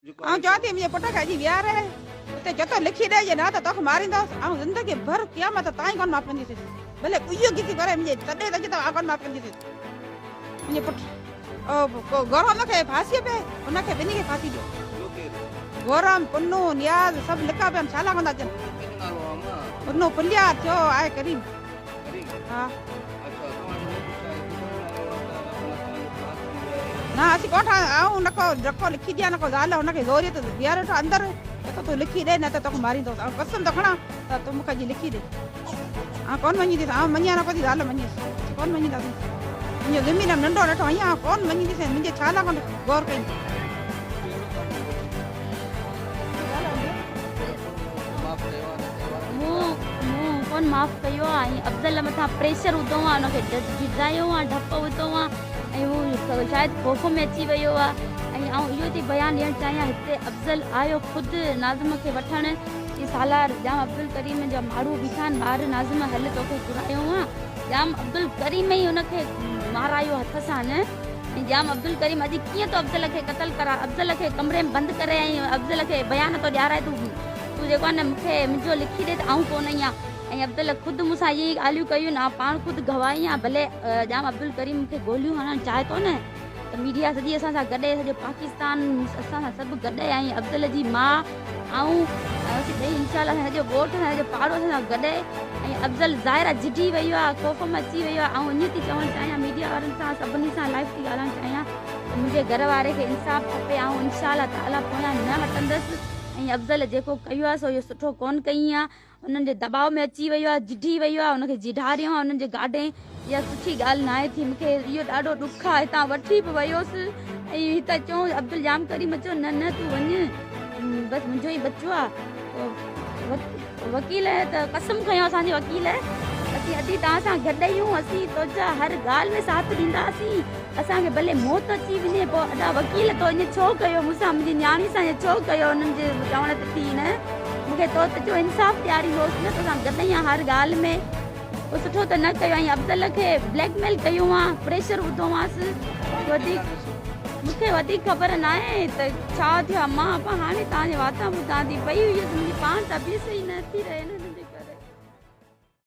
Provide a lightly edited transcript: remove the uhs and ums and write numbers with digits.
آئون چوان ٿي منهنجي پٽ کي اڄ ويهاري اتي چتو لکي ڏي جي نه ته توکي ماريندس. آئون زندگي ڀر قيامت تائين ڪونه معاف ڪنديسيس. ڀلي اهو گيتي ڪري منهنجي تڏي تي اچي ته آئون ڪونه معاف ڪنديسيس. منهنجي پٽ گورام کي ڦاسي پئي ان کي ٻنهي کي ڦاسي ڏيو. گورام، پنو، نياز سڀ لڪا پيا آهن ڇا لاء ڪونه ٿا اچن. پنو پليار ٿيو آهي ڪريم. ها. نه اسين ڪونه ٺاهيو آئون نه ڪو رکو لکي ڏيان نه ڪو زال هن کي زوريء تي بيهاريو ويٺو اندر چئي ٿو تون لکي ڏي نه ته توکي ماريندوس آئون قسم ٿو کڻان ته تون مون کي اڄ لکي ڏي آئون ڪونه مڃينديس آئون مڃيان نه ڪو ٿي زال مڃيس اسين ڪونه مڃينداسين منهنجو زمين ۾ ننڍو ويٺو آهين آئون ڪونه مڃينديس منهنجي ڇا لاء ڪونه غور ڪئي. مون مون ڪونه معاف ڪيو آ ۽ افضل مٿان پريشر وڌو آ ان کي ڊڄرايو آ ڊپ وڌو آ ۽ هو شايد خوف ۾ اچي ويو آ ۽ آئون اهو ٿي بيان ڏيڻ چاهيان هتي افضل آيو خود ناظم کي وٺڻ چي سالار ڄام عبدالڪريم جا ماڻهو بيٺا آهن ٻاهر ناظم هل توکي گهرايو آ ڄام عبدالڪريم ئي ان کي مارايو هٿ سان نه ۽ ڄام عبدالڪريم اڄ ڪيئن ٿو افضل کي قتل ڪرا افضل کي ڪمري ۾ بند ڪري ۽ افضل کي بيان ٿو ڏيارائي تون تون جيڪو آهي نه مون کي منهنجو لکي ڏي ته آئون ڪونه آهيان ۽ افضل خود مون سان اهي ڳالهيون ڪيون آئون پاڻ خود گواهه آهيان ڀلي ڄام عبدالڪريم مون کي گوليون هڻڻ چاهي ٿو نه ته ميڊيا سڄي اسان سان گڏ سڄو پاڪستان اسان سان سڀ گڏ آهي ۽ افضل جي ماء آئون ۽ اسين ٻئي انشاء الله سڄو ڳوٺ سڄو پاڙو اسان سان گڏ ۽ افضل ظاهر آهي جهجهي ويو آهي خوف ۾ اچي ويو آهي آئون ائين ٿي چوڻ چاهيان ميڊيا وارن سان سڀني سان لائيو ٿي ڳالهائڻ چاهيان ته منهنجي گهر واري کي انصاف کپي آئون انشاء الله تعالي پويان نه هٽندس ۽ افضل جيڪو ڪيو آهي سو اهو سٺو ڪونه ڪئي آهي انهن جي دٻاء ۾ اچي ويو آهي، جڍي ويو آهي، ان کي جڍاريو آهي انهن جي گاڏين، اها سٺي ڳالهه ناهي ٿي، مون کي اهو ڏاڍو ڏک آهي، هتان وٺي به ويوس ۽ هتان چيو عبدالڄام ڪريم چيو نه نه تون وڃ بس منهنجو ئي ٻچو آهي، وڪيل ته قسم کنيو اسان جي وڪيل اسين ادي توهان سان گڏ آهيون، اسين توجا هر ڳالهه ۾ ساٿ ڏينداسين، اسان کي ڀلي موت اچي وڃي پوء ادا وڪيل تو ائين ڇو ڪيو مون سان منهنجي نياڻي سان ائين ڇو ڪيو انهن جي چوڻ تي ٿي نه مون کي تو ته چيو انصاف ڏياريندوس نه توسان گڏ آهيان هر ڳالهه ۾ پوء سٺو ته نه ڪيو ۽ افضل کي بليڪ ميل ڪيو هان پريشر وڌو هانس وڌيڪ مون کي وڌيڪ خبر ناهي ته ڇا ٿيو آهي مان اپا هاڻي توهان جي واتان ٻڌان ٿي پئي هئس منهنجي پاڻ طبيعت صحيح نه ٿي رهي نه.